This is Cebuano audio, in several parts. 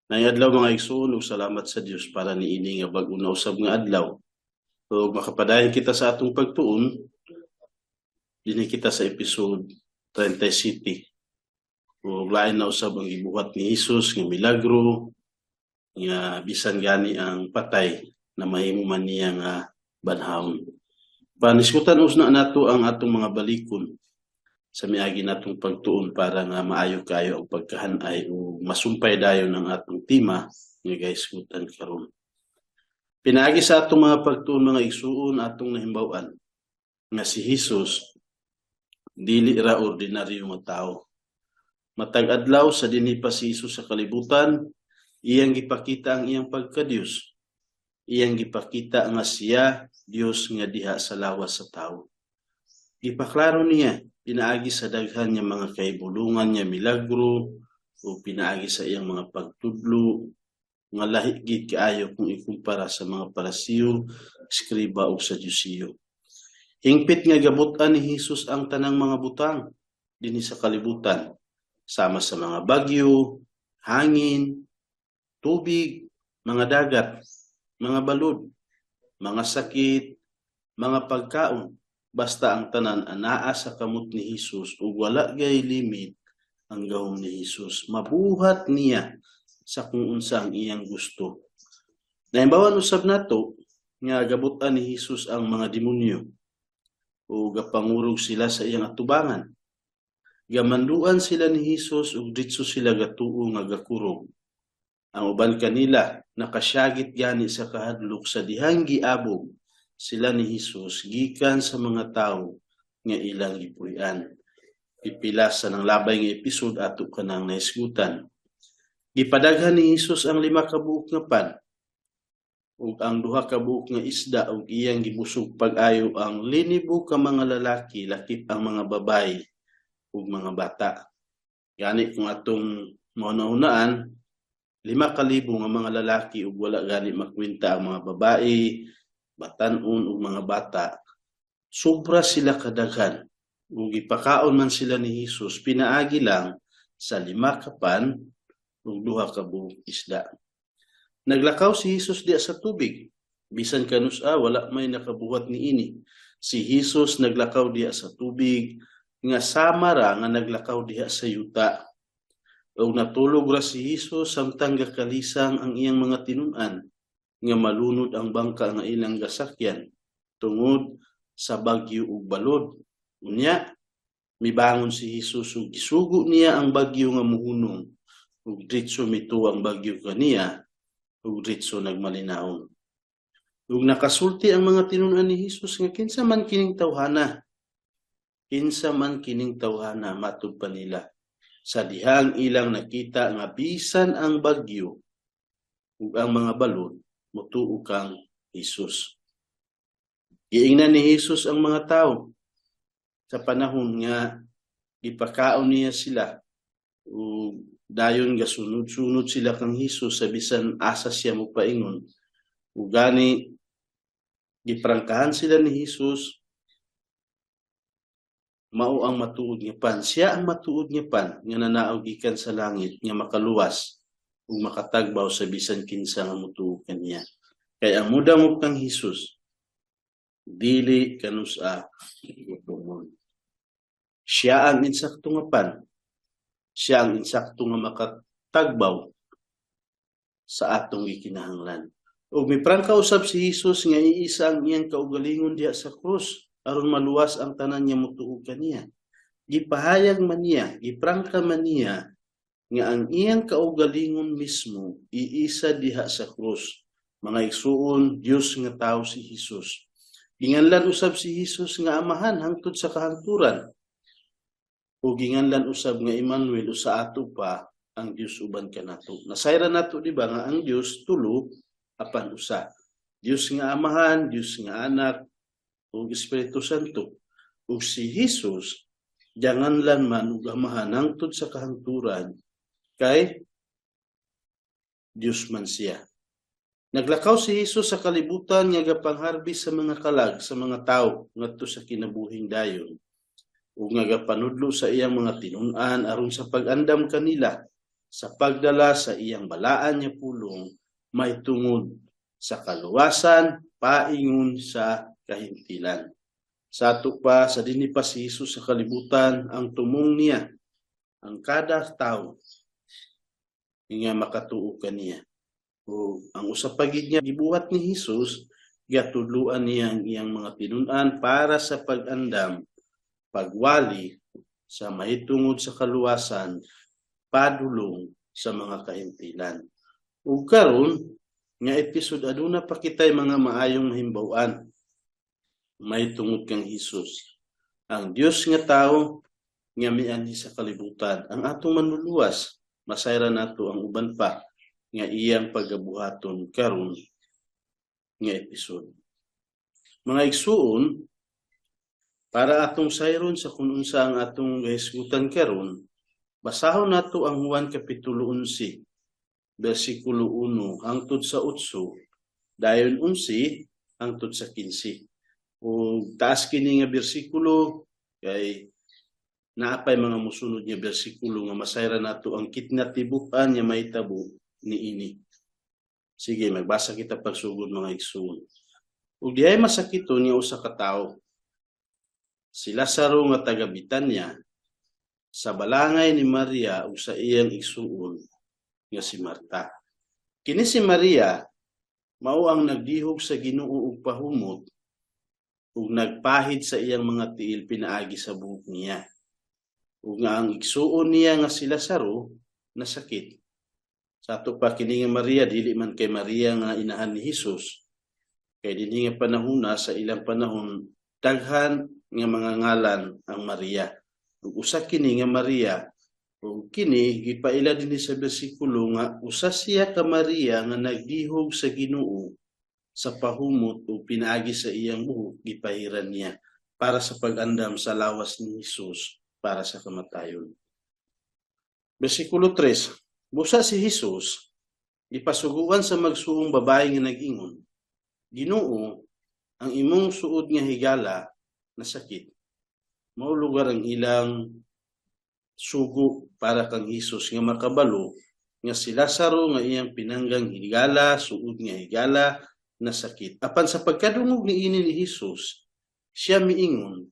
Maayong adlaw, mga igsoon, ug salamat sa Dios para niini nga bag-o na usab nga adlaw. Ug makapadayon kita sa atong pagtuon dinhi kita sa episode 37. Ug lain na usab ang gibuhat ni Hesus nga milagro nga bisan gani ang patay na mahimo man niya nga banhawon. Panisgutan usna nato ang atong mga balikon sa miagi natong pagtuon para nga maayo kayo ang pagkahanay o masumpay dayon ang atong tema nga gahisgutan karon. Pinaagi sa atong mga pagtuon, mga igsuon, atong nahimbaw-an nga si Hesus dili ra ordinaryo nga tao. Matag adlaw sa dinhi pa si Hesus sa kalibutan, iyang gipakita ang iyang pagka-Dios. Iyang gipakita nga siya Dios nga diha sa lawas sa tawo. Gipaklaro niya pinaagi sa daghan nga mga kahibulungan nga milagro o pinaagi sa iyang mga pagtudlo nga lahi gid kaayo kung ikumpara sa mga Parisiyo, eskriba ug Sadusiyo. Hingpit nga gabut-an ni Hesus ang tanang mga butang dinhi sa kalibutan, sama sa mga bagyo, hangin, tubig, mga dagat, mga balod, mga sakit, mga pagkaon, basta ang tanan anaa sa kamot ni Hesus ug wala gay limit ang gahom ni Hesus. Mabuhat niya sa kung unsa ang iyang gusto. Nahimbawan usab nato nga gabutan ni Hesus ang mga demonyo o gapangurog sila sa iyang atubangan. Gamanduan sila ni Hesus ug ditso sila gatuo nga gakurog. Ang uban kanila nakasyagit gani sa kahadlok sa dihang giabog sila ni Hesus gikan sa mga tawo nga ilang gipuy-an. Pipila sa nang labay nga episode ato kanang nahisgutan. Gipadaghan ni Hesus ang 5 ka buok nga pan ug ang 2 ka buok nga isda ug iyang gibusog pag-ayo ang linibo ka mga lalaki lakip ang mga babayi ug mga bata. Gani kung atong mahuna-hunaan, 5,000 nga mga lalaki ug wala gani makwenta ang mga babae, batan-on ug mga bata, sobra sila kadaghan. Ug gipakaon man sila ni Hesus pinaagi lang sa 5 ka pan ug 2 ka buok isda. Naglakaw si Hesus diha sa tubig. Bisan kanus-a wala may nakabuhat niini. Si Hesus naglakaw diha sa tubig nga sama ra nga naglakaw diha sa yuta. Ug natulog ra si Hesus samtang gakalisang ang iyang mga tinun-an nga malunod ang bangka nga ilang gasakyan tungod sa bagyo ug balod. Unya mibangon si Hesus ug gisugo niya ang bagyo nga muhunong ug diretso mituo ang bagyo kaniya ug diretso nagmalinahon. Ug nakasulti ang mga tinun-an ni Hesus nga kinsa man kining tawhana. Kinsa man kining tawhana, matud pa nila, sa dihang ilang nakita nga bisan ang bagyo ug ang mga balod mutuo kang Hesus. Giingnan ni Hesus ang mga tao sa panahon nga gipakaon niya sila ug dayon gasunod-sunod sila kang Hesus sa bisan asa siya mopaingon. Ug gani giprangkahan sila ni Hesus, mao ang matuod nga pan. Siya ang matuod nga pan nga nanaog gikan sa langit nga makaluwas ug makatagbaw sa bisan kinsa nga motuo kaniya. Kay ang mudangop kang Hesus dili kanus-a gutomon. Siya ang insakto nga pan. Siya ang insakto nga makatagbaw sa atong gikinahanglan. Ug miprangka usab si Hesus nga iisa ang iyang kaugalingon diha sa krus aron maluwas ang tanan nga motuo kaniya. Gipahayag man niya, giprangka man niya nga ang iyang kaugalingon mismo iisa diha sa krus. Mga igsuon, Dios nga tao si Hesus. Ginganlan usab si Hesus nga Amahan hangtod sa kahangturan. O ginganlan usab nga Emmanuel o sa ato pa ang Dios uban kanato. Nasayran nato, di ba, nga ang Dios tulo apan usa. Dios nga Amahan, Dios nga Anak ug Espiritu Santo. Ug si Hesus gianganlan man og Amahan hangtod sa kahangturan kay Dios man siya. Naglakaw si Hesus sa kalibutan nga gapangharbis sa mga kalag sa mga tawo ngadto sa kinabuhing dayon ug nga gapanudlo sa iyang mga tinun-an aron sa pag-andam kanila sa pagdala sa iyang balaan nga pulong mahitungod sa kaluwasan paingon sa kahintilan. Sa ato pa, sa dinhi pa si Jesus sa kalibutan, ang tumong niya ang kada tawo nga makatuo kaniya. O ang usa pa gid nga gibuhat ni Hesus, gatudloan niya ang iyang mga tinun-an para sa pag-andam, pagwali sa mahitungod sa kaluwasan padulong sa mga kahintilan. Ug karon nga episode, aduna pa kitay mga maayong mahimbaw-an mahitungod kang Hesus, ang Dios nga tawo nga mianhi sa kalibutan, ang atong Manluluwas. Masayran nato ang uban pa nga iyang pagabuhaton karon nga episode. Mga igsuon, para atong sayron sa kung unsa ang atong gahisgutan karon, basahon nato ang Juan kapitulo 11, bersikulo 1 hangtod sa 8, dayon 11 hangtod sa 15. Ug taas kini nga bersikulo kay naa pay mga musunod nga bersikulo nga masayran nato ang kinatibuk-an nga mahitabo niini. Sige, magbasa kita pagsugod, mga igsuon. Ug dihay masakiton nga usa ka tawo, si Lazaro nga taga Betania, sa balangay ni Maria ug sa iyang igsuon nga si Marta. Kini si Maria mao ang nagdihog sa Ginoo og pahumot ug nagpahid sa iyang mga tiil pinaagi sa buhok niya. Ug nga ang igsuon niya nga si Lazaro nasakit. Sa ato pa, kini nga Maria dili man kay Maria nga inahan ni Hesus. Kay dinhi nga panahona, sa ilang panahon, daghan nga mga ngalan ang Maria. Ug usa kini nga Maria, ug kini gipaila dinhi sa bersikulo nga usa siya ka Maria nga nagdihog sa Ginoo sa pahumot ug pinaagi sa iyang buhok gipahiran niya para sa pag-andam sa lawas ni Hesus para sa kamatayon. Bersikulo 3. Busa si Hesus gipasuguan sa magsuong babae nga nag-ingon, "Ginoo, ang imong suod nga higala nasakit." Mao lugar ang ilang sugo para kang Hesus nga makabalo nga si Lazaro nga iyang pinanggang higala, suod nga higala, nasakit. Apan sa pagkadungog niini ni Hesus, siya miingon,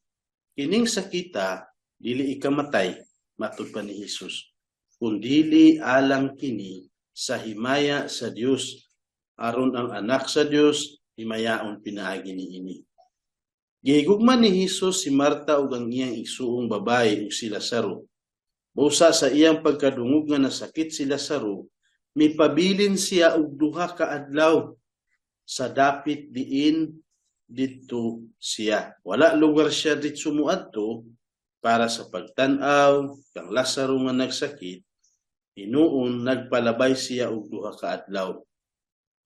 "Kining sakita dili ikamatay," matud pa ni Hesus, "kundili alang kini sa himaya sa Dios, aron ang Anak sa Dios himayaon pinaagi niini." Gihigugma ni Hesus si Marta ug ang iyang igsuong babae ug si Lazaro. Busa sa iyang pagkadungog nga nasakit si Lazaro, mipabilin siya og 2 ka adlaw sa dapit diin didto siya. Wala lugar siya didto moadto para sa pagtan-aw kang Lazaro nga nagsakit. Hinuon nagpalabay siya og 2 ka adlaw.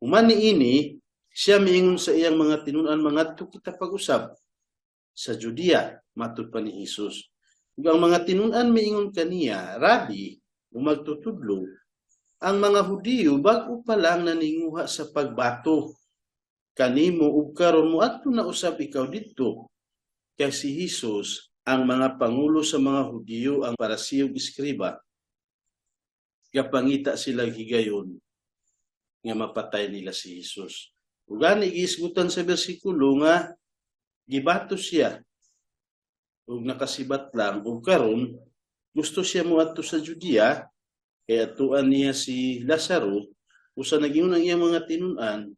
Human niini, siya miingon sa iyang mga tinun-an, "Mangadto kita pag-usab sa Judea," matud pa ni Hesus. Ug ang mga tinun-an miingon kaniya, "Rabi, o magtutudlo, ang mga Hudiyo bag-o pa lang naninguha sa pagbato kanimo ug karon moadto na usab ikaw didto?" Kay si Hesus, ang mga pangulo sa mga Hudiyo, ang Parisiyo ug Eskriba, gapangita sila higayon nga mapatay nila si Hesus. Ug gani gihisgutan sa bersikulo nga gibato siya ug nakasibat lang, ug karon gusto siya moadto sa Judea kay atuan niya si Lazaro. Usa nag-ingon ang iyang mga tinun-an,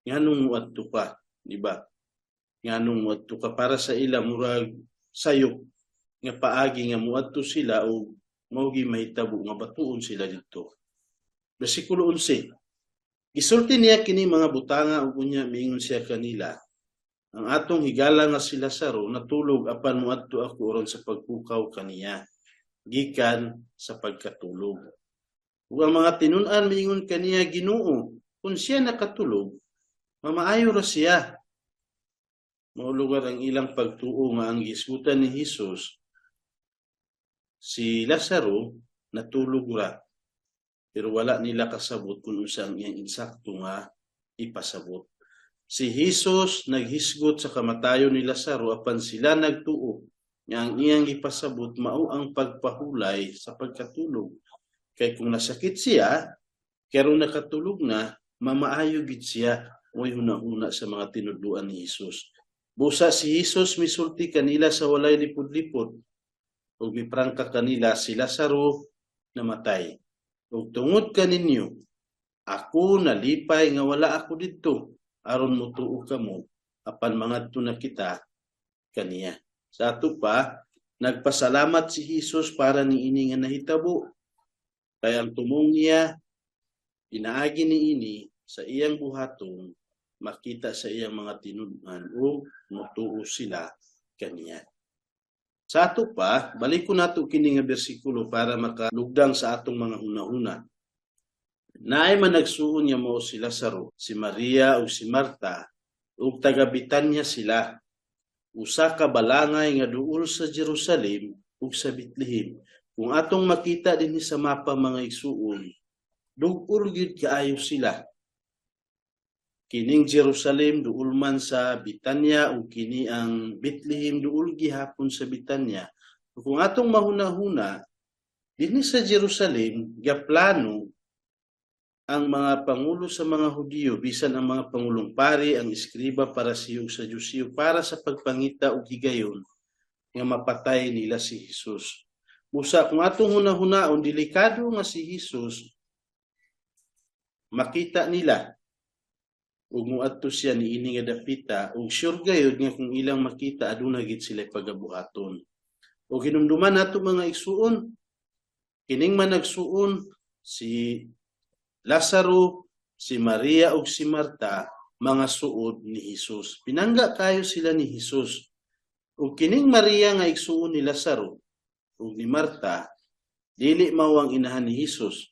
"Nganong moadto ka, di ba? Nganong moadto ka?" Para sa ila murag sayop nga paagi nga moadto sila ug mao gi mahitabo nga batuon sila didto. Bersikulo 11. Gisulti niya kini mga butanga ug unya miingon siya kanila, "Ang atong higala nga si Lazaro natulog, apan moadto ako aron sa pagpukaw kaniya gikan sa pagkatulog." Ug ang mga tinun-an miingon kaniya, "Ginoo, kung siya nakatulog, mamaayo ra siya." Mao lugar ang ilang pagtuo nga ang gihisgutan ni Hesus, si Lazaro natulog ra. Pero wala nila kasabot kung unsa ang iyang insakto nga ipasabot. Si Hesus naghisgot sa kamatayon ni Lazaro, apan sila nagtuo nga ang iyang gipasabot mao ang pagpahulay sa pagkatulog. Kay kung nasakit siya, karon nakatulog na, mamaayo gid siya. Mo'y hunahuna sa mga tinudluan ni Jesus. Busa si Jesus misulti kanila sa walay lipod-lipod ug miprangka kanila, si Lazaro namatay. Ug tungod kaninyo, ako nalipay nga wala ako didto aron motuo kamo, apan mangadto na kita kaniya. Sa ato pa, nagpasalamat si Jesus para niini nga nahitabo. Kay ang tumong niya pinaagi niini sa iyang buhaton, makita sa iyang mga tinud-an ug motuo sila kaniya. Sa ato pa, balik ko nato kini nga bersikulo para makalugdang sa atong mga hunahuna. Naay managsuon nga mao si Lazaro, si Maria ug si Marta, ug taga Bitanya sila. Usa ka balangay nga duol sa Jerusalem ug sa Bethlehem. Kung atong makita dinhi sa mapa, mga igsuon, duol gyud kaayo sila. Kining Jerusalem duol man sa Bitanya ug kini ang Bethlehem duol gihapon sa Bitanya. Kung atong mahuna-huna, dinhi sa Jerusalem gaplano ang mga pangulo sa mga Hudiyo, bisan ang mga pangulong pari, ang eskriba, Parisiyo ug Sadusiyo para sa pagpangita og higayon nga mapatay nila si Jesus. Busa kung atong hunahunaon, delikado nga si Jesus makita nila ug moadto siya niini nga dapita, ug sure gayud nga kung ilang makita, aduna gid sila pagabuhaton. Ug hinumduman nato, mga igsuon, kining managsuon si Lazaro, si Maria ug si Marta, mga suod ni Jesus. Pinangga kayo sila ni Jesus. Ug kining Maria nga igsuon ni Lazaro ug ni Marta, dili mao ang inahan ni Jesus.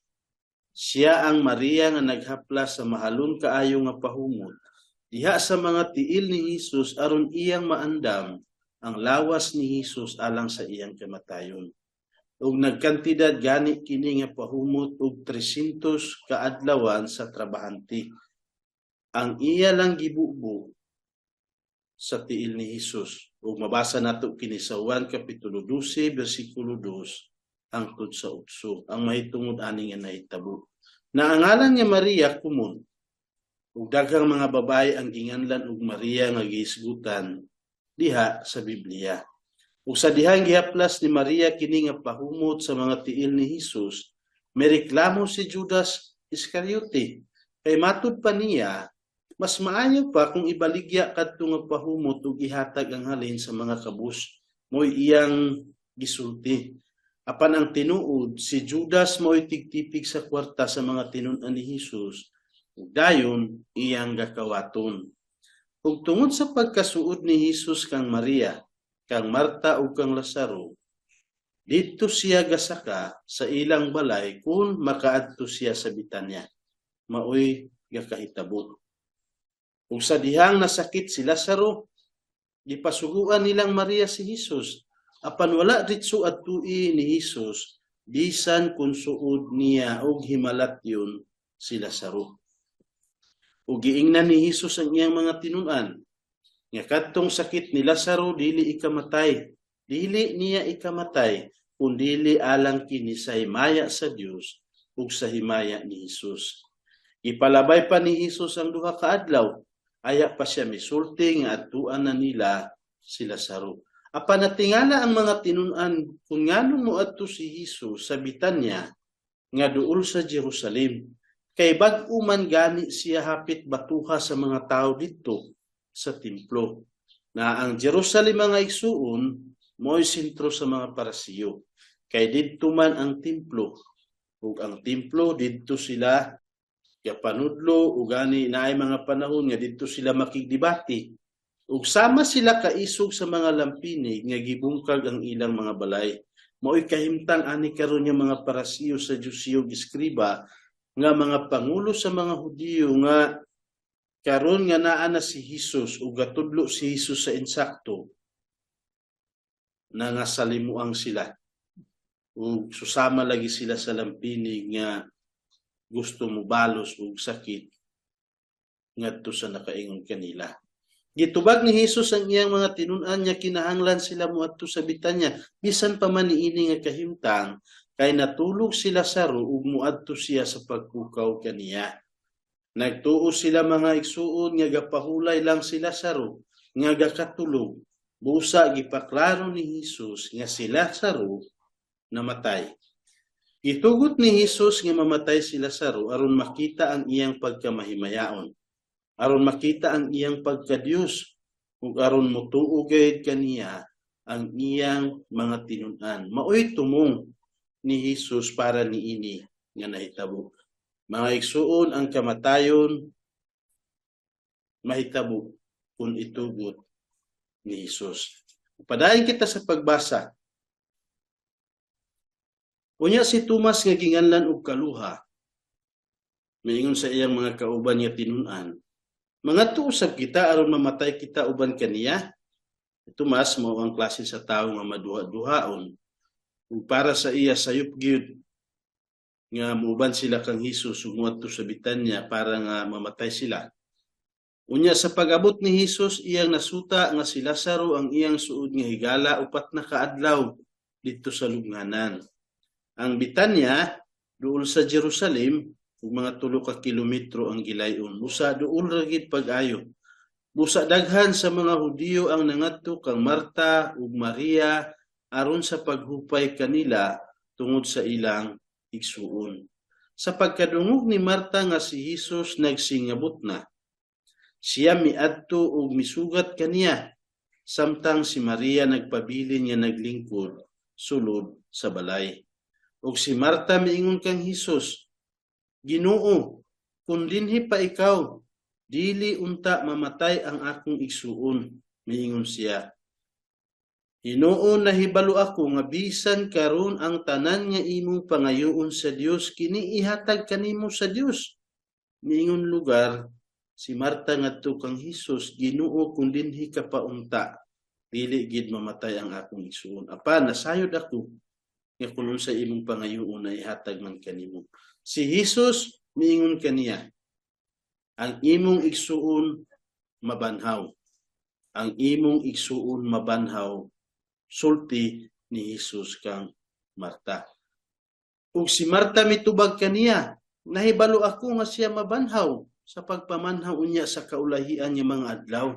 Siya ang Maria nga naghaplas sa mahalon kaayo nga pahumot diha sa mga tiil ni Jesus aron iyang maandam ang lawas ni Jesus alang sa iyang kamatayon. Ug nagkantidad gani kini nga pahumot og 300 kaadlawan sa trabahante. Ang iya lang gibubo sa tiil ni Jesus. Ug mabasa nato kini sa Juan kapitulo 12 bersikulo 2 hangtod sa 8 ang mahitungod ani nga nahitabo. Na ang ngalan nga Maria kumon ug daghang mga babae ang ginganlan og Maria nga gihisgutan diha sa Biblia. Ug sa dihang gihaplas ni Maria kini nga pahumot sa mga tiil ni Jesus, mireklamo si Judas Iscariote. Kay matud pa niya, mas maayo pa kung ibaligya kadto nga pahumot ug ihatag ang halin sa mga kabus. Mo'y iyang gisulti. Apan ang tinuod, si Judas mo'y tigtipig sa kwarta sa mga tinun-an ni Jesus, ug dayon iyang gakawaton. Ug tungod sa pagkasuod ni Jesus kang Maria, kang Marta ug kang Lazaro, didto siya gasaka sa ilang balay kung makaadto siya sa Bitanya. Maoy gakahitabo. Ug sa dihang nasakit si Lazaro, gipasuguan nilang Maria si Jesus. Apan wala ditso adtui ni Jesus bisan kung suod niya og himalatyon si Lazaro. Ug giingnan ni Jesus ang iyang mga tinun-an nga kadtong sakit ni Lazaro dili ikamatay, dili niya ikamatay, kun dili alang kini sa himaya sa Dios ug sa himaya ni Jesus. Ipalabay pa ni Jesus ang duha ka adlaw, aya pa siya misulti nga adtuan na nila si Lazaro. Apan natingala ang mga tinun-an kung nganong moadto si Jesus sa Bitanya nga duol sa Jerusalem. Kay bag-o man gani siya hapit batuha sa mga tao didto sa templo. Na ang Jerusalem, mga igsuon, mo'y sentro sa mga Parisiyo. Kay didto man ang templo. Ug ang templo, didto sila gapanudlo, ug gani naay mga panahon nga didto sila makigdebate. Ug sama sila kaisog sa mga lampinig nga gibungkag ang ilang mga balay. Mao'y kahimtang ani karon nga mga Parisiyo, Sadusiyo, eskriba nga mga pangulo sa mga Hudiyo nga karon nga naa na si Jesus ug gatudlo si Jesus sa insakto, nangasalimuang sila ug susama lagi sila sa lampinig nga gusto mo balos ug sakit ngadto sa nakaingon kanila. Gitubag ni Jesus ang iyang mga tinun-an niya kinahanglan sila moadto sa Bitanya bisan pa man niini nga kahimtang. Kay natulog si Lazaro ug moadto siya sa pagpukaw kaniya. Nagtuo sila, mga igsuon, nga gapahulay lang si Lazaro nga gakatulog. Busa gipaklaro ni Hesus nga si Lazaro namatay. Gitugot ni Hesus nga mamatay si Lazaro aron makita ang iyang pagkamahimayaon, aron makita ang iyang pagkadiyos, ug aron motuo gayud kaniya ang iyang mga tinun-an. Maoy tumong ni Hesus para niini nga nahitabo. Mga igsuon, ang kamatayon mahitabo kung itugot ni Hesus. Padayon kita sa pagbasa. Unya si Tomas nga ginganlan og Kaluha, miingon sa iyang mga kauban nga tinun-an, "Mangadto usab kita aron mamatay kita uban kaniya." Si Tomas mao ang klase sa tawo nga maduha-duhaon. Ug para sa iya, sayop gyud nga muuban sila kang Hesus ug moadto sa Betanya para nga mamatay sila. Unya sa pag-abot ni Hesus, iyang nasuta nga si Lazaro ang iyang suod nga higala 4 na kaadlaw didto sa lubnganan. Ang Betanya duol sa Jerusalem ug mga 3 ka kilometro ang gilayon. Busa duol ra gid pag-ayo. Busa daghan sa mga Hudiyo ang nangadto kang Marta ug Maria aron sa paghupay kanila tungod sa ilang igsuon. Sa pagkadungog ni Marta nga si Hesus nagsingabot na, siya miadto ug misugat kaniya, samtang si Maria nagpabilin nga naglingkod sulod sa balay. Ug si Marta miingon kang Hesus, "Ginoo, kung dinhi pa ikaw, dili unta mamatay ang akong igsuon." Miingon siya, "Ginoo, nahibalo ako nga bisan karon ang tanan nga imong pangayoon sa Dios, kini ihatag kanimo sa Dios." Miingon lugar si Marta ngadto kang Hesus, "Ginoo, kung dinhi ka pa unta, dili gid mamatay ang akong igsuon. Apan nasayod ako nga kun unsa imong pangayoon na ihatag man kanimo." Si Hesus miingon kaniya, "Ang imong igsuon mabanhaw. Ang imong igsuon mabanhaw," sulti ni Hesus kang Marta. Ug si Marta mitubag kaniya, "Nahibalo ako nga siya mabanhaw sa pagpamanhaw unya sa kaulahian nga mga adlaw."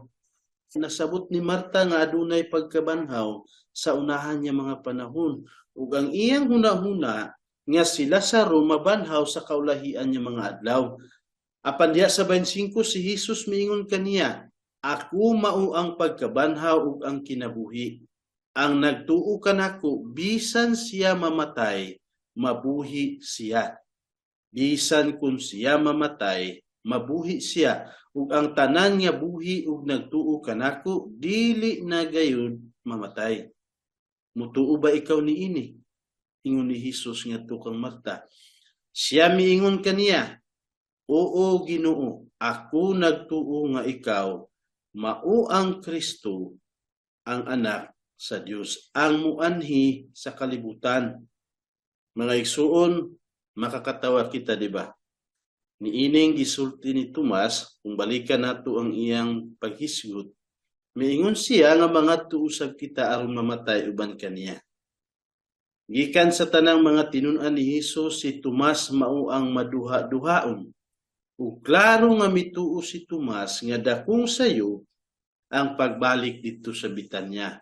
Nasabot ni Marta nga adunay pagkabanhaw sa unahan niya mga panahon ug ang iyang hunahuna nga si Lazaro mabanhaw sa kaulahian niya mga adlaw. Apan diha sa 25, si Hesus miingon kaniya, "Ako mao ang pagkabanhaw ug ang kinabuhi. Ang nagtuo kanako, bisan siya mamatay, mabuhi siya. Bisan kung siya mamatay, mabuhi siya. Ug ang tanan nga buhi ug nagtuo kanako, dili na gayud mamatay. Mutuo ba ikaw niini?" Ingon ni Hesus ngadto kang Marta. Siya miingon kaniya, "Oo, Ginoo, ako nagtuo nga ikaw mao ang Kristo, ang anak sa Dios, ang muanhi sa kalibutan." Mga igsuon, makakatawa kita, di ba? Niining gisulti ni Tomas, kung balikan nato ang iyang paghisgot, miingon siya nga mangadto usab kita aron mamatay uban kaniya. Gikan sa tanang mga tinun-an ni Hesus, si Tomas mao ang maduha-duhaon. Ug klaro nga mituo si Tomas nga dakong sayo ang pagbalik didto sa Betanya.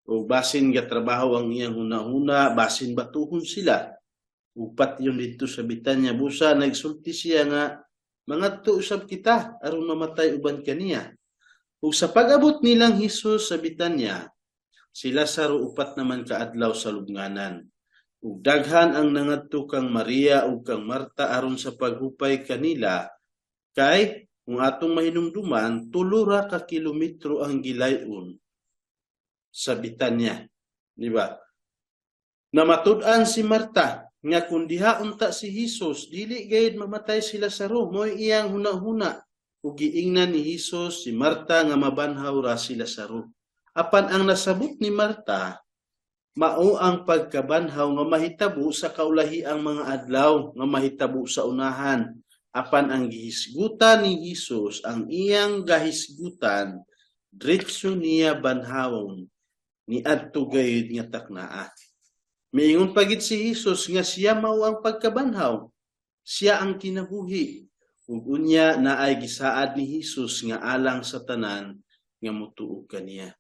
O basin ga trabaho ang iyang hunahuna, basin batuhon sila ug patyon didto sa Betanya. Busa nagsulti siya nga mangadto usab kita aron mamatay uban kaniya. Ug sa pag-abot nilang Hesus sa Betanya, si Lazaro 4 naman kaadlaw sa lubnganan. Ug daghan ang nangadto kang Maria ug kang Marta aron sa paghupay kanila, kay kung atong mahinumduman, 3 ra ka kilometro ang gilayon sa Betanya, di ba? Namatud-an si Marta nga kung diha unta si Hesus, dili gayud mamatay si Lazaro. Mo'y iyang hunahuna. Ug giingnan ni Hesus si Marta nga mabanhaw ra si Lazaro. Apan ang nasabot ni Marta mao ang pagkabanhaw nga mahitabo sa kaulahiang mga adlaw, nga mahitabo sa unahan. Apan ang gihisgutan ni Hesus, ang iyang gahisgutan, diretso niya banhawon niadto gayud nga taknaa. Miingon pa gid si Hesus nga siya mao ang pagkabanhaw, siya ang kinabuhi. Ug unya naay gisaad ni Hesus nga alang sa tanan nga motuo kaniya.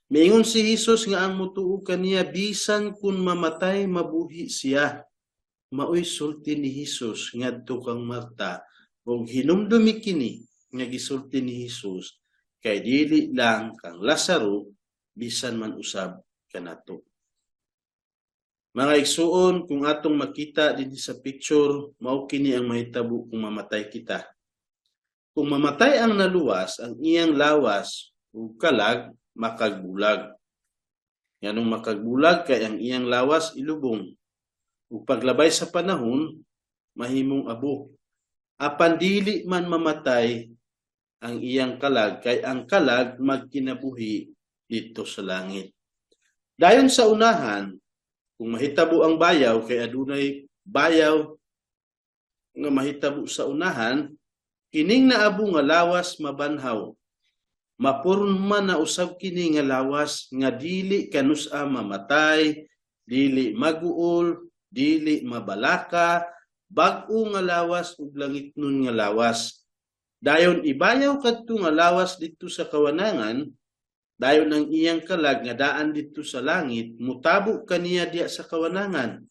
Miingon si Hesus nga ang motuo kaniya, bisan kun mamatay, mabuhi siya. Maoy sulti ni Hesus ngadto kang Marta, ug hinumdumi kini nga gisulti ni Hesus kay dili lang kang Lazaro, bisan man usab kanato. Mga igsuon, kung atong makita dinhi sa picture, mao kini ang mahitabo kung mamatay kita. Kung mamatay ang naluwas, ang iyang lawas ug kalag makagbulag. Nganong makagbulag? Kay ang iyang lawas ilubong. Ug paglabay sa panahon, mahimong abo. Apan dili man mamatay ang iyang kalag, kay ang kalag magkinabuhi didto sa langit. Dayon sa unahan, kung mahitabo ang bayaw, kay adunay bayaw nga mahitabo sa unahan, kining naabo nga lawas mabanhaw. Mapurma na usab kini nga lawas nga dili kanus-a mamatay, dili maguol, dili mabalaka, bag-o nga lawas ug langitnon nga lawas. Dayon ibayaw kadto nga lawas didto sa kawanangan, dayon ang iyang kalag nga daan didto sa langit mutabo kaniya diya sa kawanangan,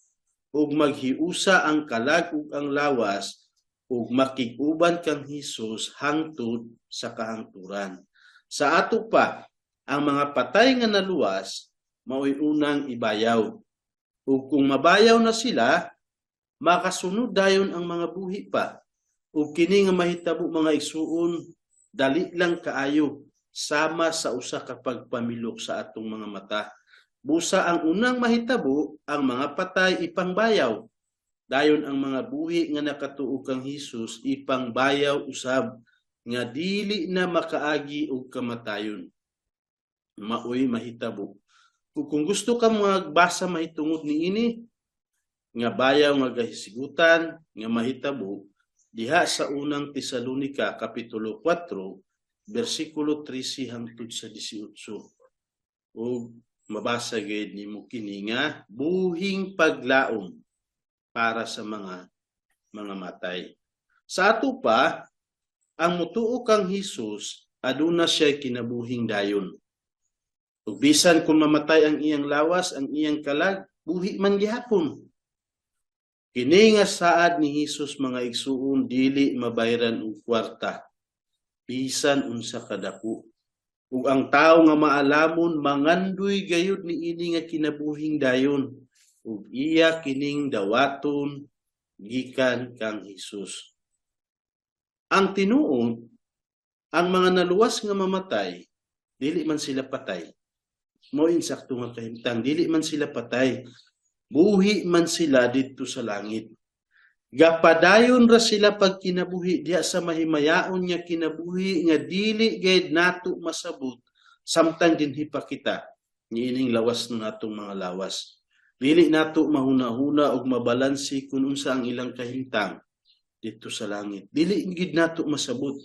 ug maghiusa ang kalag ug ang lawas ug makig-uban kang Hesus hangtod sa kahangturan. Sa ato pa, ang mga patay nga naluwas maoy unang ibayaw. Ug kung mabayaw na sila, makasunod dayon ang mga buhi pa. Ug kini nga mahitabo, mga igsuon, dali lang kaayo, sama sa usa ka pagpamilok sa atong mga mata. Busa ang unang mahitabo, ang mga patay ipangbayaw. Dayon ang mga buhi nga nakatuo kang Hesus ipangbayaw usab nga dili na makaagi og kamatayon. Maoy mahitabo. Kung gusto ka magbasa mahitungod niini nga bayaw nga gahisigutan nga mahitabo diha sa Unang Tesalonika kapitulo 4 bersikulo 13 hangtod sa 18, ug mabasa gid nimo kini nga buhing paglaom para sa mga matay. Sa ato pa, ang mutuo kang Hesus aduna siya kinabuhing dayon. Ug bisan kung mamatay ang iyang lawas, ang iyang kalag buhi man gihapon. Kini nga saad ni Hesus, mga igsuon, dili mabayran og kwarta, bisan unsa kadako. Ug ang tawo nga maalamon mangandoy gayud niini nga kinabuhing dayon, ug iya kining dawaton gikan kang Hesus. Ang tinuod, ang mga naluwas nga mamatay, dili man sila patay. Mao insakto nga kahimtang, dili man sila patay. Buhi man sila didto sa langit. Gapadayon ra sila pagkinabuhi diha sa mahimayaon nga kinabuhi nga dili gayud nato masabot samtang dinhi pa kita niining lawas na natong mga lawas. Dili nato mahuna-huna og mabalansi kung unsa ang ilang kahimtang didto sa langit. Dili gid nato masabot.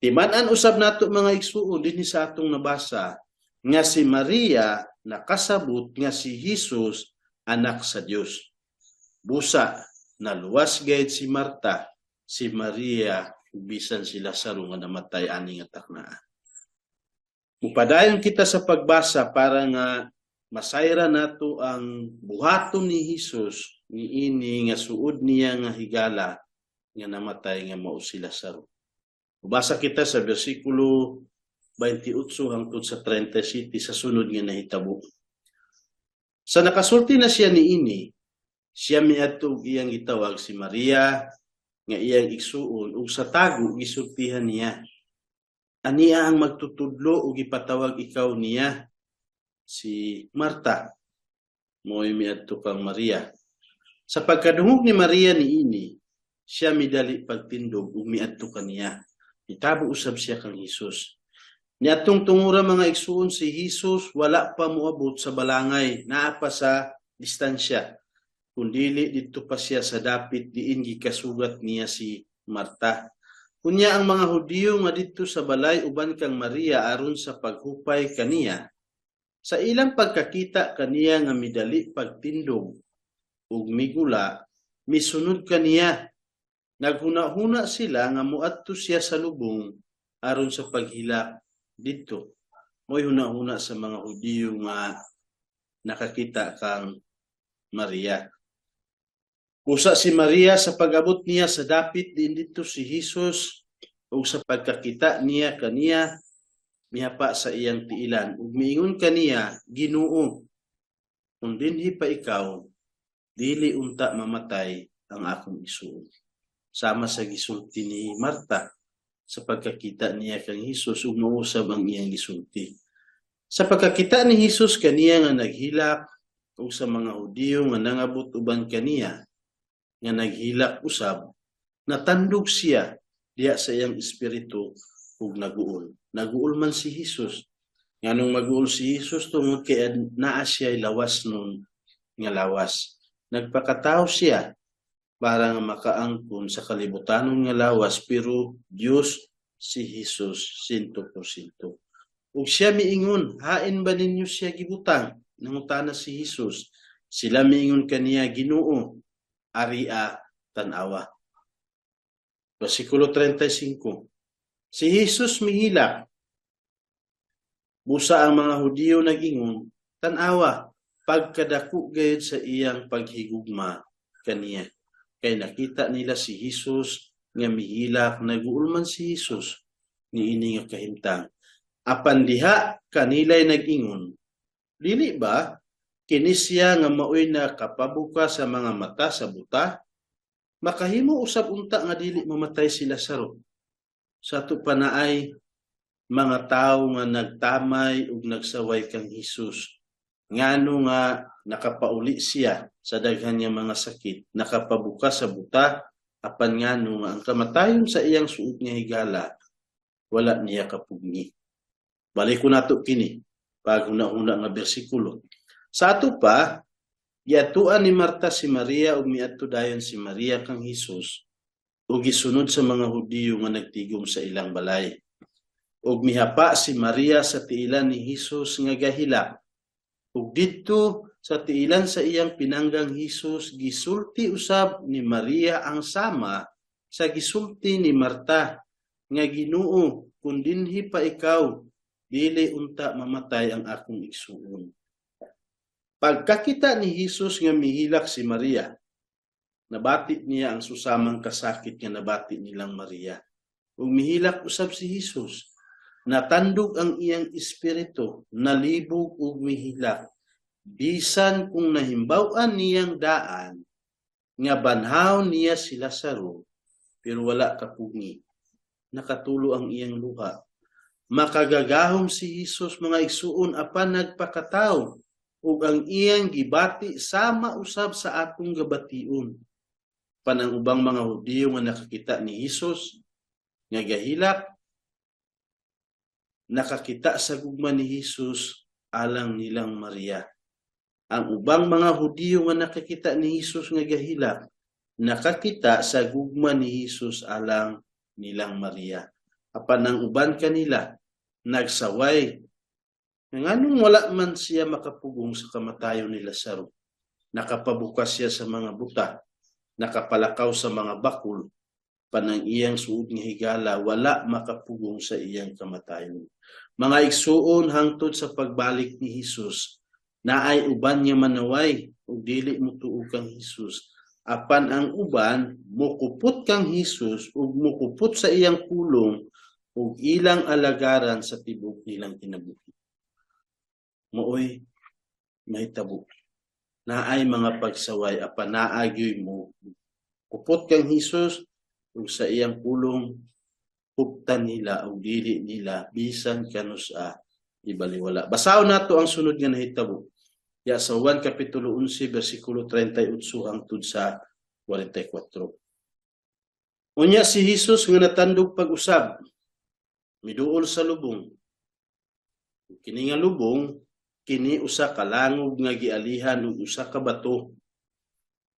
Timan-an usab nato, mga igsuon, dinhi sa atong nabasa nga si Maria nakasabot nga si Hesus anak sa Dios. Busa naluwas gayud si Marta, si Maria, bisan si Lazaro nga namatay ani nga taknaa. Mupadayon kita sa pagbasa para nga masayra nato ang buhaton ni Hesus niini nga suod niya nga higala nga namatay nga mao si Lazaro. Mubasa kita sa bersikulo 28 hangtod sa 37 sa sunod nga nahitabo. Sa nakasulti na siya niini, siya miadto ug iyang gitawag si Maria nga iyang igsuon, ug sa tago gisultihan niya, "Ania ang magtutudlo ug gipatawag ikaw niya." Si Marta mo'y miadto kang Maria. Sa pagkadungog ni Maria niini, siya midali pagtindog ug miadto kaniya. Mitabo usab siya kang Hesus. Niadtong tungura, mga igsuon, si Hesus wala pa moabot sa balangay, naa pa sa distansya. Kundili didto pa siya sa dapit diin gikasugat niya si Marta. Unya ang mga Hudiyo nga didto sa balay uban kang Maria aron sa paghupay kaniya. Sa ilang pagkakita kaniya nga midali pagtindog ug migula, misunod kaniya. Naghuna-huna sila nga moadto siya sa lubong aron sa paghilak didto. Mo'y huna-huna sa mga Hudiyo nga nakakita kang Maria. Usa si Maria, sa pag-abot niya sa dapit diin didto si Jesus ug sa pagkakita niya kaniya, mihapa sa iyang tiilan ug miingon kaniya, "Ginoo, kung dinhi pa ikaw, dili unta mamatay ang akong igsuon." Sama sa gisulti ni Marta sa pagkakita niya kang Hesus ug mausab ang iyang gisulti. Sa pagkakita ni Hesus kaniya nga naghilak ug sa mga Hudiyo nga nangabot uban kaniya nga naghilak usab, natandog siya diha sa iyang espiritu ug naguol. Naguol man si Hesus. Nganong maguol si Hesus? Tungod kay naa siya lawas nun nga lawas. Nagpakatawo siya para nga makaangkon sa kalibutanon nga lawas, pero Dios si Hesus 100%. Ug siya miingon, "Hain ba ninyo siya gibutang?" Nangutana si Hesus. Sila miingon kaniya, "Ginoo, aria tan-awa." Versikulo 35. Si Hesus mihilak. Busa ang mga Hudiyo nag-ingon, "Tan-awa, pagkadako gayud sa iyang paghigugma kaniya." Kay nakita nila si Hesus nga mihilak, naguol man si Hesus niini nga kahimtang. Apan diha kanila'y nag-ingon, "Dili ba kini siya nga maoy nakapabuka sa mga mata sa buta? Makahimo usab unta nga dili mamatay si Lazaro." Sa ato pa naay mga tawo nga nagtamay ug nagsaway kang Hesus. Ngano nga nakapauli siya sa daghan nga mga sakit, nakapabuka sa buta, apan ngano nga ang kamatayon sa iyang suod nga higala wala niya kapugni? Balik ko nato kini paghuna-huna nga bersikulo. Sa ato pa, giadtuan ni Marta si Maria ug miadto dayon si Maria kang Hesus ug gisunod sa mga Hudiyo nga nagtigom sa ilang balay. Ug mihapa si Maria sa tiilan ni Hesus nga gahilak. Ug didto sa tiilan sa iyang pinanggang Hesus, gisulti usab ni Maria ang sama sa gisulti ni Marta nga, "Ginoo, kung dinhi pa ikaw, dili unta mamatay ang akong igsuon." Pagkakita ni Hesus nga mihilak si Maria, nabati niya ang susamang kasakit nga nabati nilang Maria. Ug mihilak usab si Hesus, natandog ang iyang espiritu, nalibog ug mihilak. Bisan kung nahimbaw-an niyang daan nga banhaw niya si Lazaro, pero wala kapugngi. Nakatulo ang iyang luha. Makagagahom si Hesus, mga igsuon, apan nagpakatawo ug ang iyang gibati sama usab sa atong gabation. Panang ubang mga Hudiyo nga nakakita ni Hesus nga gahilak, nakakita sa gugma ni Hesus alang nilang Maria. Ang ubang mga Hudiyo nga nakakita ni Hesus nga gahilak, nakakita sa gugma ni Hesus alang nilang Maria. Apan ang uban kanila nagsaway, nganong wala man siya makapugong sa kamatayon ni Lazaro? Nakapabukas siya sa mga buta, nakapalakaw sa mga bakul, panang iyang suod nga higala wala makapugong sa iyang kamatayon. Mga igsuon, hangtod sa pagbalik ni Hesus, naay uban nga manaway ug dili motuo kang Hesus. Apan ang uban mukupot kang Hesus ug mukupot sa iyang pulong ug ilang alagaran sa tibok nilang kinabuhi. Maoy mahitabo. Naay mga pagsaway, apan naa gyoy mo kupot kang Hesus ug sa iyang pulong huptan nila ug dili nila bisan kanusa ibaliwala. Basahon nato ang sunod nga nahitabo. Ya sa Juan Kapitulo 11 bersikulo 38 hangtod sa 44. Unya si Hesus nga natandog pag-usab miduol sa lubong. Kini nga lubong kini usa ka langog nga gialihan og usa ka bato.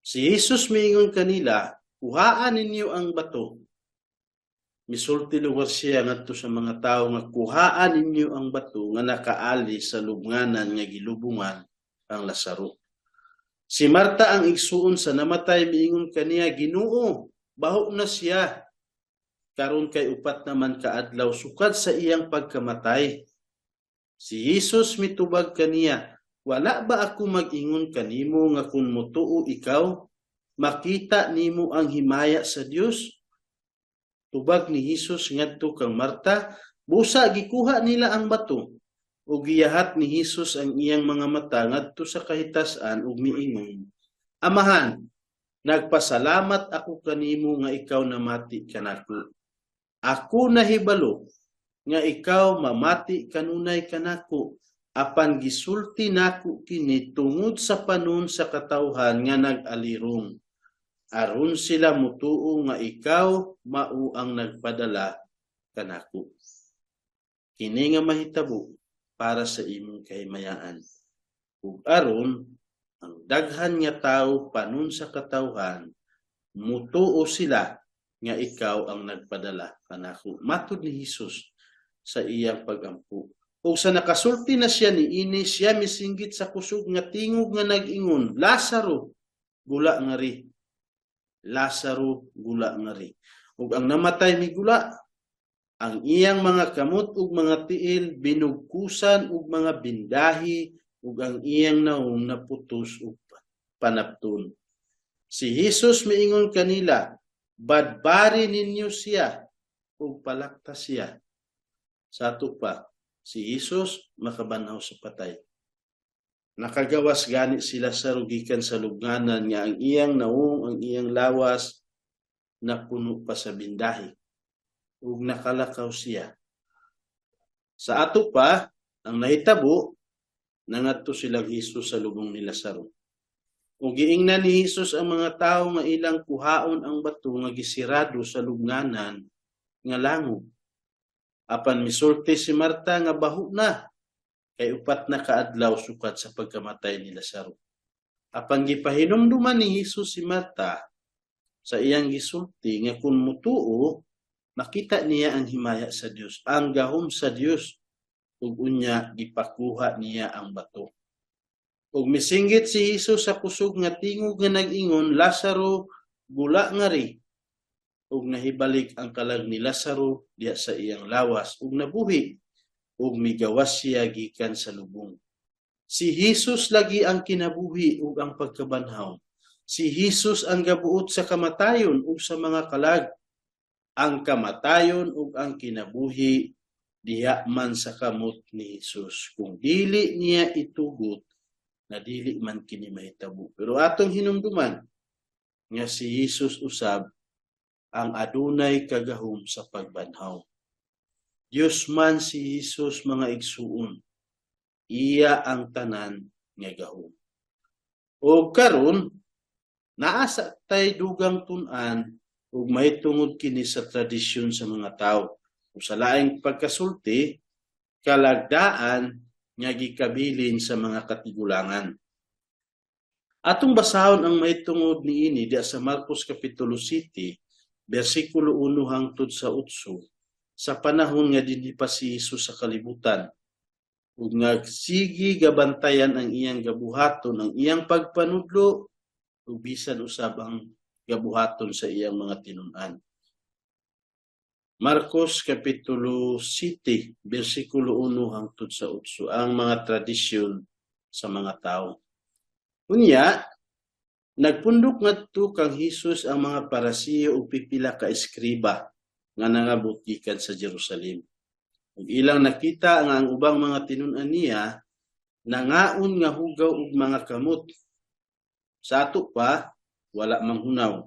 Si Hesus miingon kanila, "Kuhaan ninyo ang bato." Misulti lugar siya ngadto sa mga tawo nga kuhaan ninyo ang bato nga nakaali sa lubnganan nga gilubungan ang Lazaro. Si Marta, ang igsuon sa namatay, miingon kaniya, "Ginoo, baho na siya karon kay 4 naman ka adlaw sukad sa iyang pagkamatay." Si Jesus mitubag kaniya, "Wala ba ako mag-ingon kanimo nga kung motuo ikaw, makita nimo ang himaya sa Dios?" Tubag ni Jesus ngadto kang Marta, "Busa gikuha nila ang bato." Ug giyahat ni Jesus ang iyang mga mata ngadto sa kahitasan ug miingon, "Amahan, nagpasalamat ako kanimo nga ikaw namati kanako. Ako nahibalo nga ikaw mamati kanunay kanako, apan gisulti nako kini tungod sa panon sa katawhan nga nag-alirong, aron sila mutuo nga ikaw mao ang nagpadala kanako. Kini nga mahitabo para sa imong kahimayaan, ug aron ang daghan nga tawo panon sa katawhan mutuo sila nga ikaw ang nagpadala kanako." Matod ni Hesus sa iyang pagampo. Ug sa nakasulti na siya niini, siya misinggit sa kusog nga tingog nga nag-ingon, "Lazaro, gula ngari. Lazaro, gula ngari." Ug ang namatay migula, ang iyang mga kamot ug mga tiil binugkusan og mga bindahi ug ang iyang nawong naputos og panapton. Si Jesus miingon kanila, "Badbari ninyo siya ug palakta siya." Sa ato pa, si Jesus makabanhaw sa patay. Nakagawas gani si Lazaro gikan sa lubnganan nga ang iyang nawong, ang iyang lawas napuno pa sa bindahi ug nakalakaw siya. Sa ato pa, ang nahitabo, nangadto sila Jesus sa lubong ni Lazaro. Ug giingnan ni Jesus ang mga tawo nga ilang kuhaon ang bato nga gisirado sa lubnganan nga langog. Apan misulti si Marta nga baho na kay 4 na kaadlaw sukad sa pagkamatay ni Lazaro. Apan gipahinumduman ni Jesus si Marta sa iyang gisulti nga kung mutuo, makita niya ang himaya sa Dios, ang gahom sa Dios, ug unya gipakuha niya ang bato. Ug misinggit si Jesus sa kusog nga tingog nga nag-ingon, "Lazaro, gula ngari." Ug nahibalik ang kalag ni Lazaro diha sa iyang lawas ug nabuhi ug migawas siya gikan sa lubong. Si Jesus lagi ang kinabuhi ug ang pagkabanhaw. Si Jesus ang gabuot sa kamatayon ug sa mga kalag. Ang kamatayon ug ang kinabuhi diha man sa kamot ni Jesus. Kung dili niya itugot, na dili man kini mahitabo. Pero atong hinumduman nga si Jesus usab ang adunay kagahom sa pagbanhaw. Dios man si Jesus, mga igsuon. Iya ang tanan nga gahom. O karon, naa sa tay dugang tun-an ug mahitungod kini sa tradisyon sa mga tawo. Ug sa laing pagkasulti, kalagdaan nga gikabilin sa mga katigulangan. Atong basahon ang mahitungod niini diha sa Marcos Kapitulo 7, versikulo 1 hangtod sa 8, sa panahon nga dinhi pa si Jesus sa kalibutan ug nagsigi gabantayan ang iyang gabuhaton, ang iyang pagpanudlo ug bisan usab ang gabuhaton sa iyang mga tinun-an. Marcos Kapitulo 7, versikulo 1 hangtod sa 8, ang mga tradisyon sa mga tao. Unya, nagpundok ngadto kang Hesus ang mga Parasiyo ug pipila ka eskriba nga nangabot gikan sa Jerusalem. Ug ilang nakita nga ang ubang mga tinun-an niya nangaon nga hugaw og mga kamot. Sa ato pa, wala manghunaw.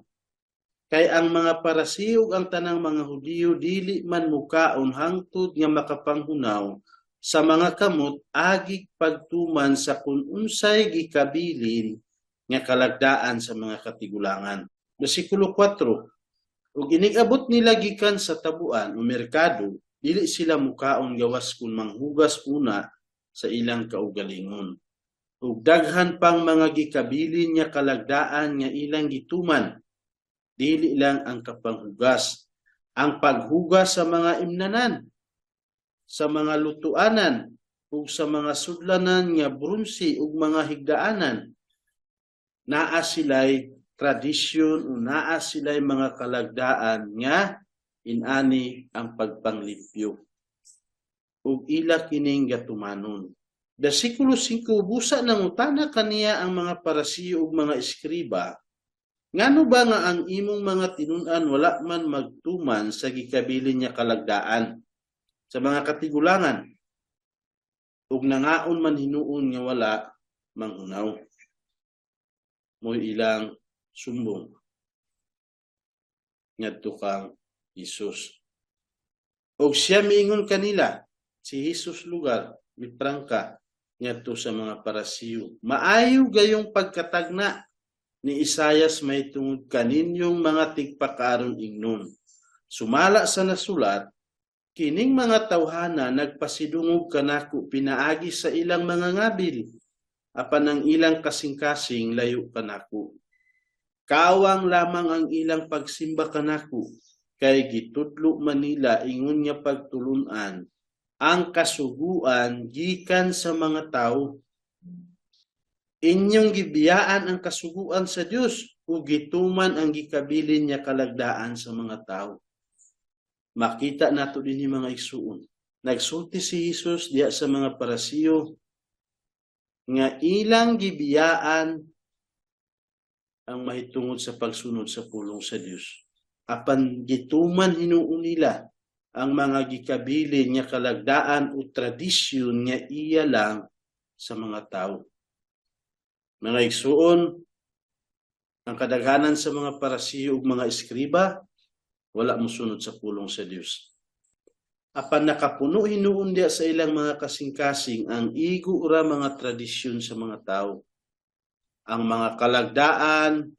Kay ang mga Parasiyo ug ang tanang mga Hudiyo dili man mukaon hangtod nga makapanghunaw sa mga kamot agig pagtuman sa kun unsay gikabilin nga kalagdaan sa mga katigulangan. Versikulo 4. Ug inig-abot nila gikan sa tabuan o merkado, dili sila mukaon gawas kun manghugas una sa ilang kaugalingon. Ug daghan pang mga gikabilin nga kalagdaan nga ilang gituman, dili lang ang kapanghugas. Ang paghugas sa mga imnanan, sa mga lutuanan, ug sa mga sudlanan nga bronse ug mga higdaanan, naa sila'y tradisyon o naa sila'y mga kalagdaan nga inani ang pagpanglimpyo. Ug ila kining gatumanon. Versikulo 5, busa nangutana kaniya ang mga Parasiyo ug mga eskriba, "Ngano ba nga ang imong mga tinun-an wala man magtuman sa gikabilin nga kalagdaan sa mga katigulangan ug nangaon man hinuon nga wala manghunaw?" Mo'y ilang sumbong ngadto kang Jesus. Og siya miingon kanila, si Jesus lugar, miprangka ngadto sa mga Parasiyo, "Maayo gayong pagkatagna ni Isayas may tungod kaninyong mga tigpakaaron ingnon. Sumala sa nasulat, 'Kining mga tawhana nagpasidungog kanako pinaagi sa ilang mga ngabil, apan ang ilang kasing-kasing layo kanako. Kawang lamang ang ilang pagsimba kanako, kay gitudlo man nila ingon nga pagtulunan ang kasuguan gikan sa mga tawo.' Inyong gibiyaan ang kasuguan sa Dios ug gituman ang gikabilin nga kalagdaan sa mga tawo." Makita nato dinhi, mga igsuon. Nagsulti si Jesus diya sa mga Parasiyo nga ilang gibiyaan ang mahitungod sa pagsunod sa pulong sa Dios. Apan gituman hinuon nila ang mga gikabilin nga kalagdaan o tradisyon nga iya lang sa mga tao. Mga igsuon, ang kadaghanan sa mga Parasiyo ug mga eskriba wala mosunod sa pulong sa Dios. Apan nakapuno hinuon diya sa ilang mga kasing-kasing ang igo ra mga tradisyon sa mga tao. Ang mga kalagdaan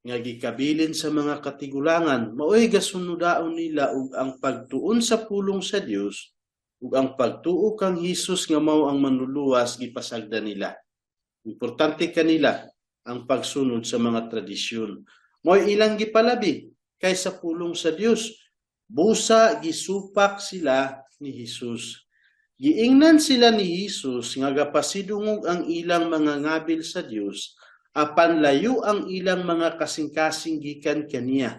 nga gikabilin sa mga katigulangan, maoy gasunodaon nila ug ang pagtuon sa pulong sa Dios ug ang pagtuo kang Hesus nga mao ang manluluwas, gipasagda nila. Importante kanila ang pagsunod sa mga tradisyon. Mo'y ilang gipalabi kaysa pulong sa Dios. Busa gisupak sila ni Hesus. Giingnan sila ni Hesus nga gapasidungog ang ilang mga ngabil sa Dios apan layo ang ilang mga kasing-kasing gikan kaniya.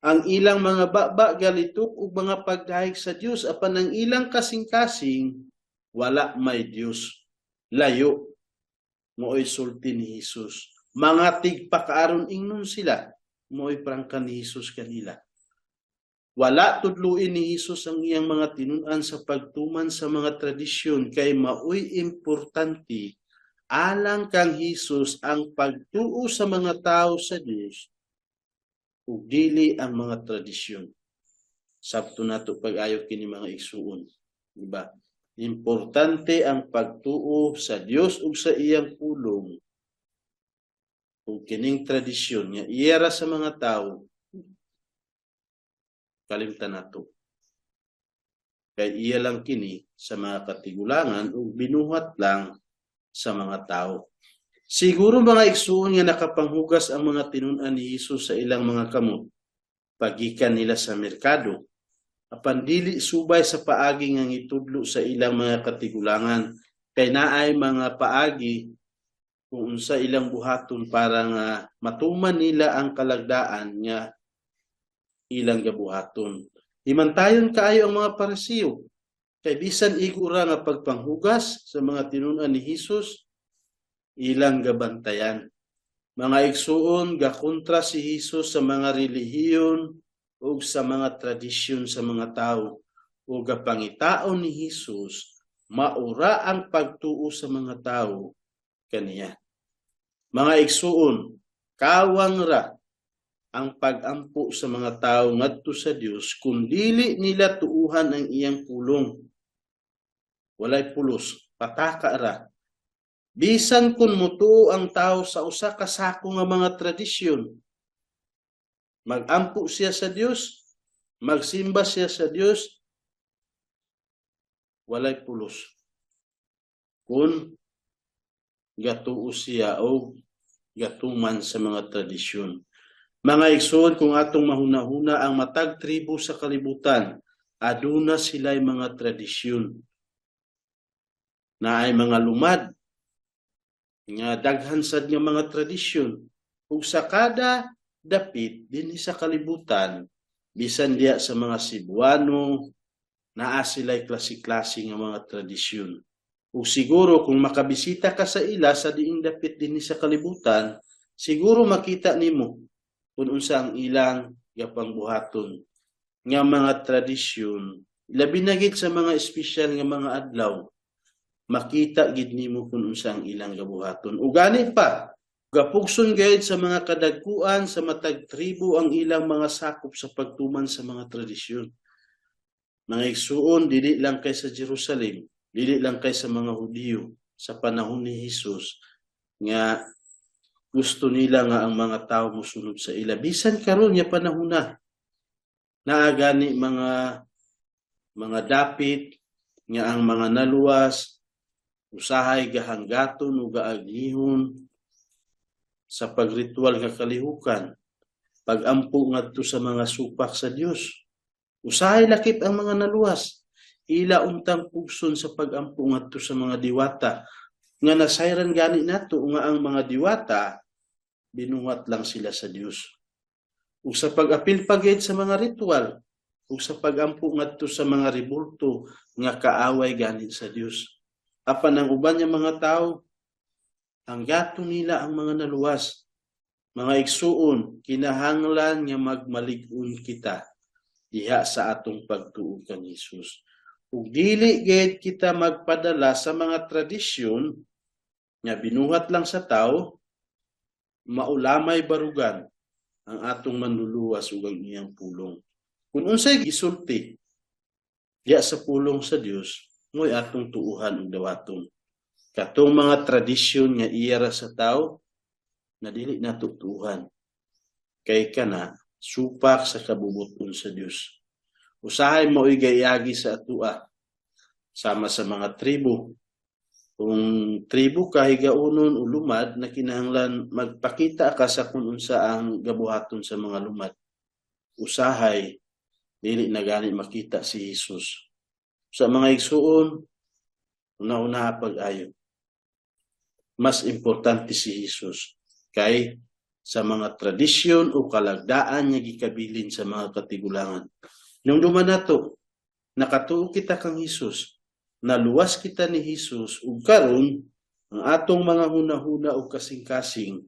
Ang ilang mga baba galitok ug mga pagdahig sa Dios apan ang ilang kasing-kasing wala may Dios. Layo, mo'y sulti ni Hesus. Mga tigpakaaron ingnon sila, mo'y prangka ni Hesus kanila. Wala tudluin ni Hesus ang iyang mga tinun-an sa pagtuman sa mga tradisyon kay maoy importante alang kang Hesus ang pagtuo sa mga tao sa Dios ug dili ang mga tradisyon. Sabto nato pag-ayo kini, mga igsuon, di ba? Importante ang pagtuo sa Dios ug sa iyang pulong ug kining tradisyon nga iya ra sa mga tao, kalimtan nato. Kay iya lang kini sa mga katigulangan ug binuhat lang sa mga tao. Siguro, mga igsuon, nga nakapanghugas ang mga tinun-an ni Hesus sa ilang mga kamot pagikan nila sa merkado. Apan dili subay sa paagi nga gitudlo sa ilang mga katigulangan kay naay mga paagi kung unsa ilang buhaton para nga matuman nila ang kalagdaan nga ilang gabuhaton. Himantayon kaayo ang mga Parisiyo kay bisan igo ra nga pagpanghugas sa mga tinun-an ni Hesus, ilang gabantayan. Mga igsuon, gakontra si Hesus sa mga relihiyon ug sa mga tradisyon sa mga tao ug gapangitaon ni Hesus maura ang pagtuo sa mga tao kaniya. Mga igsuon, kawang ra ang pag-ampo sa mga tao ngadto sa Dios kung dili nila tuuhan ang iyang pulong. Walay pulos, pataka ra. Bisan kung mutuo ang tao sa usa ka sako nga mga tradisyon, magampo siya sa Dios, magsimba siya sa Dios, walay pulos. Kung gatuo siya o gatuman sa mga tradisyon. Mga igsoon, kung atong mahuna-huna ang matag tribo sa kalibutan, aduna sila'y mga tradisyon. Naay mga lumad nga daghan sad nga mga tradisyon, ug sa kada dapit dinhi sa kalibutan, bisan diya sa mga Cebuano, naa sila'y klase-klase nga mga tradisyon. Ug siguro kung makabisita ka sa ila sa diing dapit dinhi sa kalibutan, siguro makita nimo kung unsa ang ilang gapangbuhaton nga mga tradisyon, labi na gid sa mga espesyal nga mga adlaw, makita gid nimo kung unsa ang ilang gabuhaton. Ug gani pa, gapugson gayud sa mga kadagkuan sa matag tribo ang ilang mga sakop sa pagtuman sa mga tradisyon. Mga igsuon, dili lang kay sa Jerusalem, dili lang kay sa mga Hudiyo sa panahon ni Hesus nga gusto nila nga ang mga tao mosunod sa ila. Bisan karon nga panahon na, naa gani mga dapit nga ang mga naluwas usahay gahanggaton o gaagnihon sa pagritual nga kalihukan, pagampo ngadto sa mga supak sa Dios. Usahay lakip ang mga naluwas, ila untang pugson sa pagampo ngadto sa mga diwata nga nasayran gani nato nga ang mga diwata binuhat lang sila sa Dios. Ug sa pag-apil pagid sa mga ritual ug sa pagampo ngadto sa mga rebulto nga kaaway gani sa Dios. Apan ang uban nga mga tawo, ang gato nila ang mga naluwas. Mga igsuon, kinahanglan nga magmalig-on kita diha sa atong pagtuo kang Hesus. Ug dili gid kita magpadala sa mga tradisyon nga binuhat lang sa tao, maulamay barugan ang atong Manluluwas ug ang iyang pulong. Kung unsay gisulti diya sa pulong sa Dios, mo'y atong tuuhan ug dawaton. Katong mga tradisyon nga iya ra sa tao, na dili nato tuuhan. Kay kana supak sa kabubuton sa Dios. Usahay mao'y gayagi sa atua sama sa mga tribo. Kung tribo ka higaunon o lumad, na kinahanglan magpakita ka sa kung unsa ang gabuhaton sa mga lumad. Usahay dili na gani makita si Hesus. Sa mga igsuon, una-una pag-ayo. Mas importante si Hesus kay sa mga tradisyon o kalagdaan nga gikabilin sa mga katigulangan. Nung duman nato, nakatuo kita kang Hesus, naluwas kita ni Hesus, ug karon ang atong mga hunahuna ug kasing-kasing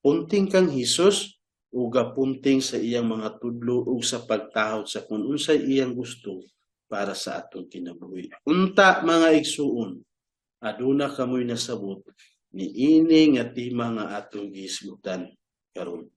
punting kang Hesus ug gapunting sa iyang mga tudlo ug sa pagtahod sa kung unsay iyang gusto para sa atong kinabuhi. Unta, mga igsuon, aduna kamoy nasabot niini nga tema nga atong gihisgutan karon.